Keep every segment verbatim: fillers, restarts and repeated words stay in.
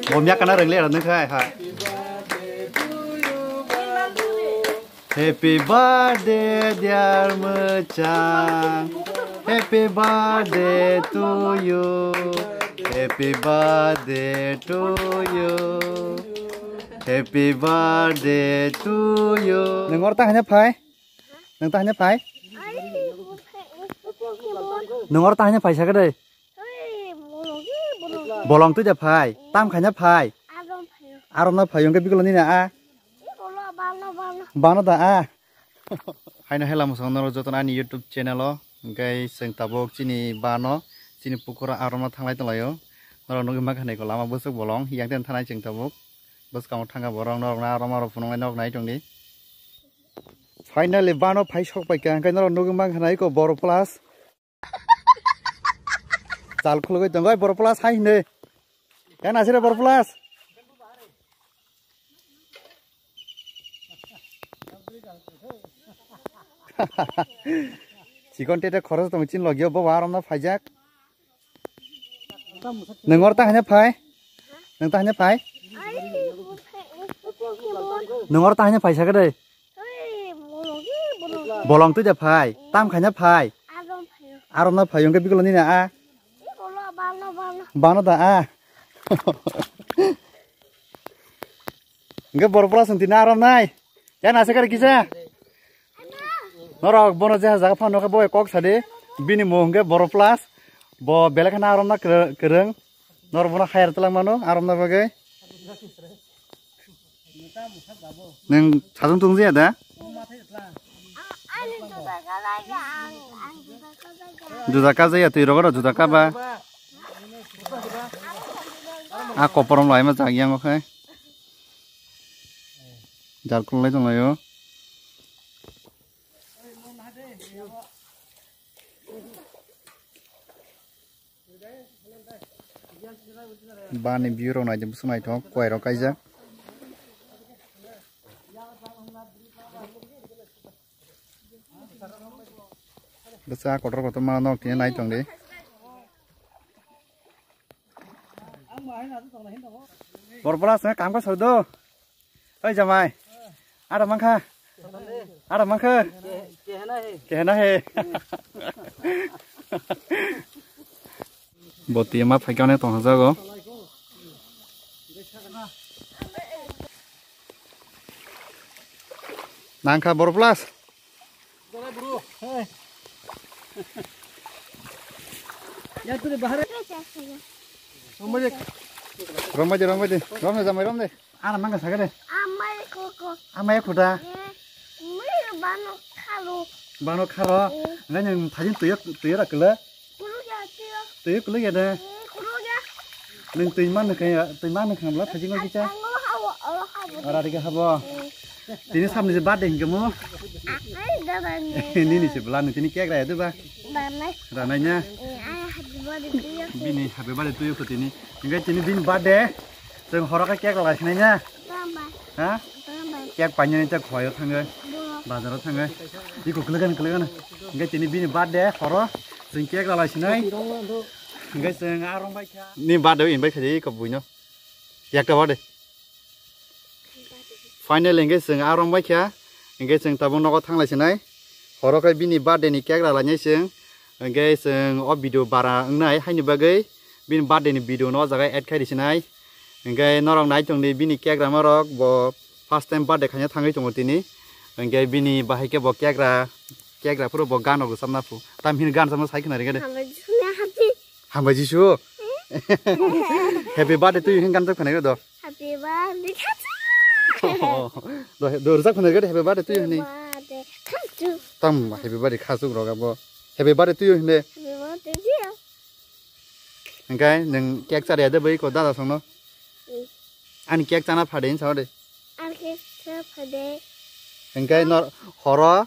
Bom ya kana reng le rang khai hai. Happy birthday, dear Mwchang. Happy birthday to you. Happy birthday to you. Happy birthday to you. Nwng oro ta hanya phai? Nwng ta hanya phai? Nwng oro ta hanya phai sakha de? Bolong twi da phai. Tam khaina phai. Arom no phai, hwnkhe bikolo nini a. Bano da a. Haino hela mwsang norok jotono ani YouTube channel o. Hwnkhe chwng tabuk chini bano, chini pukuro arom no thanglai tonglaio. Norok nugwi mankha naiko lama bwswk bolong. Yang ten thanai chwng tabuk. Bwskango thangkha borok norok na arom aro phunuknai norok nai tongdi. Finally bano phai sok paikha, hwnkhe norok nugwi mankha naiko Boro Plus. Chal khulugwi tongo, "Oi, Boro Plus hai," hinwi. Yang nasire Boro Plus. Chikon tete khorok tong chin logio, bo arom no phaijak. Nwng oro ta hanya phai? Nwng ta hanya phai? Nwng oro ta hanya phai sakha de? Bolong twi da phai, tam khaina phai. Arom no phai, hwnkhe bikolo nini a. Bano da a. Hwnkhe Boro Plus tini arom nai. Ya na sekar kisa. Norok bono je jaga phano khe bo kok sadi. Bini mung hwnkhe Boro Plus. Bo belai kheno arom na kwrwng. Norok bono hire twlang mano arom na bagwi. Nwng sajwng tongja da? Juda kajaya twi rogo juda kaba. A koporom lai ma jak yang okhai. Jar khulai tonglaio. Bani view rok naidi bwswk naithok, kuai rok kaijak. Bwsa kotor kotor ma nok tini nai tongdi. Boro Plus se kam ka sodo. Oi jamai. Ada mangkha. Ada mangkha. Kehena he. Boti ma phaikane tong hajago. Nangkha Boro Plus. Rombai de, rombai de, romde, jamai romde. Ana mangka sakade. Amai koko. Amai khuda. Mui bano khalo. Bano khalo. Ngai nang thajin tuyo, tuyo rakle. Kulu ya tiyo. Tuyo kulu ya de. Kulu ya. Nung twi man kha, twi man kha bla thajin ngai kicha. Ango habo, oro habo. Ora diga habo. Tini samni je birthday hingke mo. Ai dada ni. Nini se bla nung tini cake raya de ba. Ranai. Ranai nya. Ai happy birthday to you. Bini happy birthday to you ko tini. Hingke tini bini birthday. Tong horo ka cake rala sinai nya. Baba. Ha? Baba. Cake painani ta khoyo thango. Bo. Bazaro thango. Iko kelegan kelegan. Hingke tini bini birthday horo. Tong cake rala sinai. Hingke tong arong bai kha. Ni birthday in bai kha iko buino. Yakta birthday. Finally, hingke chwng a rong bai kha, hingke chwng tabuk nogo thanglai sinai. Horo khe bini birthday ni cake ralainai chwng, hingke chwng o video bara wngnai, haini bagwi bini birthday ni video no o jaga add khai ri sinai. Hingke norok nai tongdi bini cake rama rok bo first time birthday khaina thangwi tongo tini. Hingke bini bahai khe bo cake ra, cake ra phuru bo gan rok rwchapna phu. Tam hini gan rwchapna sai khna ringkha de. Hambai Jisu. Happy birthday to you hin gan rwchap khna ringkha do. Happy birthday, Khatu. Do, do, rwchap khna gede, happy birthday to you hini. Happy birthday, Khatu. Tam, happy birthday, Khatu, roga bo. Happy birthday to you hini. Happy birthday to you. Hingke, nung cake chari ade bai ko dada songno. Mm. Ani cake chana phade, hin sao de. Ani cake chana phade. Hingke, nor, horo.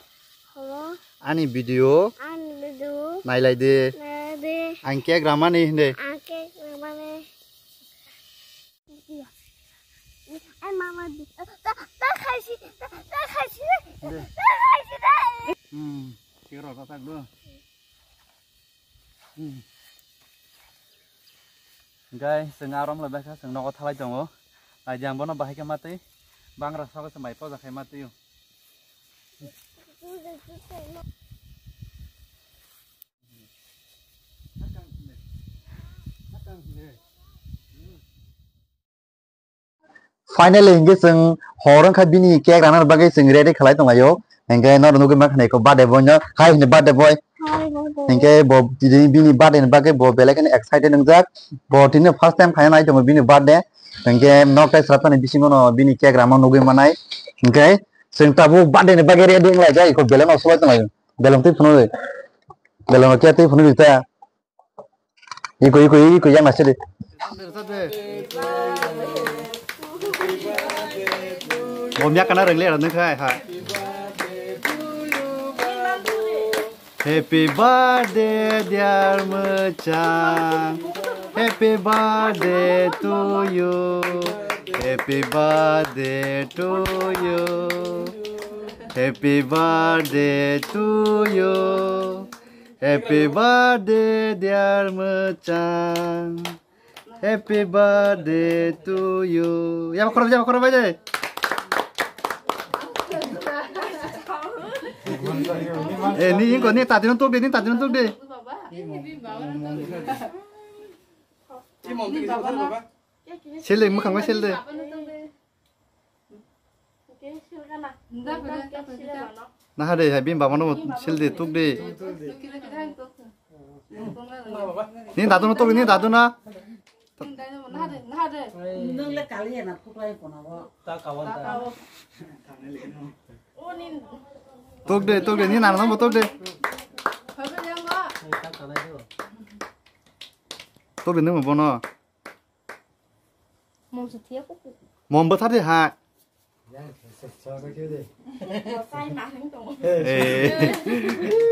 Horo. Ani video. Ani video. Nailai de. Nailai de. Ang cake ramani hinde. Ang cake ramani. Ai mama di. Ta, ta khaisi, ta, ta khaisi. De. Ta khaisi de. Hmm, kiro ta tak do. Hmm. Hingke chwng arom le baikha, chwng nogo thalai tongo. Naidi ang bono bahai khe matwi, bangra sago se mai poja khai matwi o. Finally, hingke chwng hor wngkha bini cake rana bagwi chwng ready khlai tonglaio. Hingke noro nugwi mankha eko birthday boy no, hai hini birthday boy. Hi, birthday. Hingke bo bini, bini birthday ni bagwi bo belai kheno excited wngjak. Bo tini first time khaina nai tongo bini birthday. Hingke nok tai sraphani bisingo no bini cake rama nugwi manai. Hingke chwng tabuk birthday ni bagwi ready wnglaijak, eko belai no sulai tonglaio. Belong twi phunuk di. Belong khe twi phunuk di ta. Iko, iko, iko, yang nasi di. Bom ya kana rengle ra nang khai ha. Happy birthday, dear Mwchang. Happy birthday to you. Happy birthday to you. Happy birthday to you. Happy birthday, dear Mwchang. Happy birthday to you. Yaba khorok, yaba khorok bai de. Eh, ni ingko, ni tati no tuk de, ni tati no tuk de. Sel de, mwkhang bai sel de. Naha de, hai bini baba no sil de, tuk de. Ni dadu no tuk, ni dadu na. Nwng le kali ya na phuklai kono bo. Tuk de, tuk de, ni nana no bo tuk de. Tuk de, nwng bo bono. Mom bwthar de ha. Eh.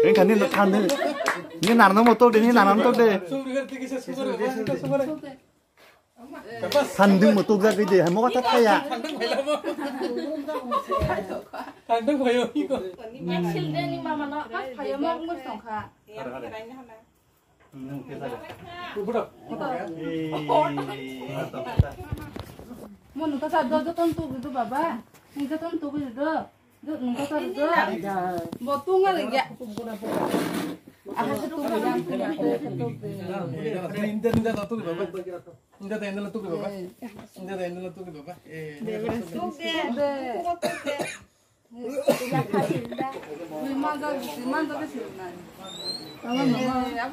Wngkha ni thandi. Ni nana no mo tok de, ni nana no tok de. Thandi mo tok jagwi de, hai mo kata thaya. Thandi phayo iko. Sil de ni mama no, a phayo mo mo tongkha. Mo nungka sa do, do ton tu do baba. Nungka ton tu do. Do nungka sa do. Bo tu ngal ya. Aha se tu do. Inda, inda tu baba. Inda, inda tu baba. Inda, inda tu baba. Eh. Tu de.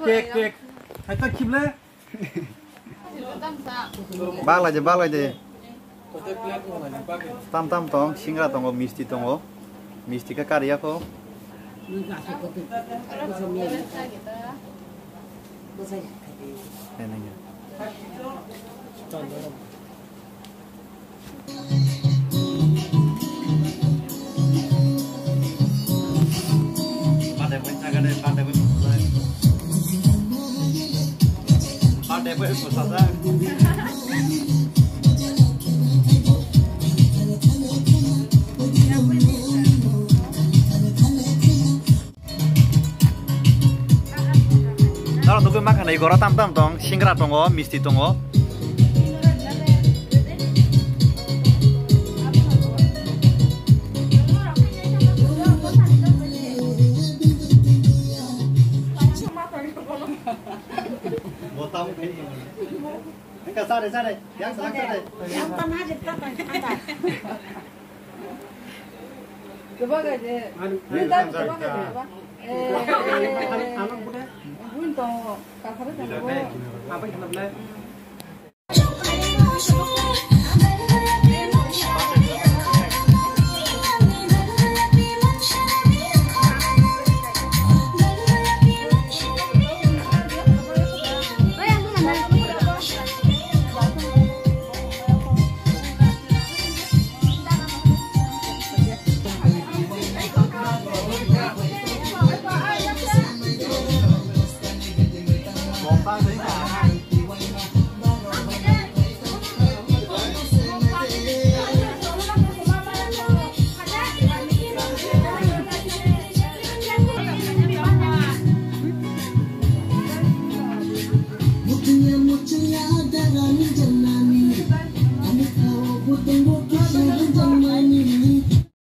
Cake, cake. Hai ta khible. Baglai de, baglai de. Tam tam tong, singra tongo, misti tongo. Misti khe kariya kho. Norok nugwi mankha na, i gora tam tam tong, singra tongo, misti tongo. Sare, sare, yang salang sare. Yang tama aja, tama, tama. Coba gak, Je? Anu, ini tadi coba gak, Je? Apa? Eh, anu, anu, udah. Bunyi tong, kakak tadi tong. Apa yang kenapa?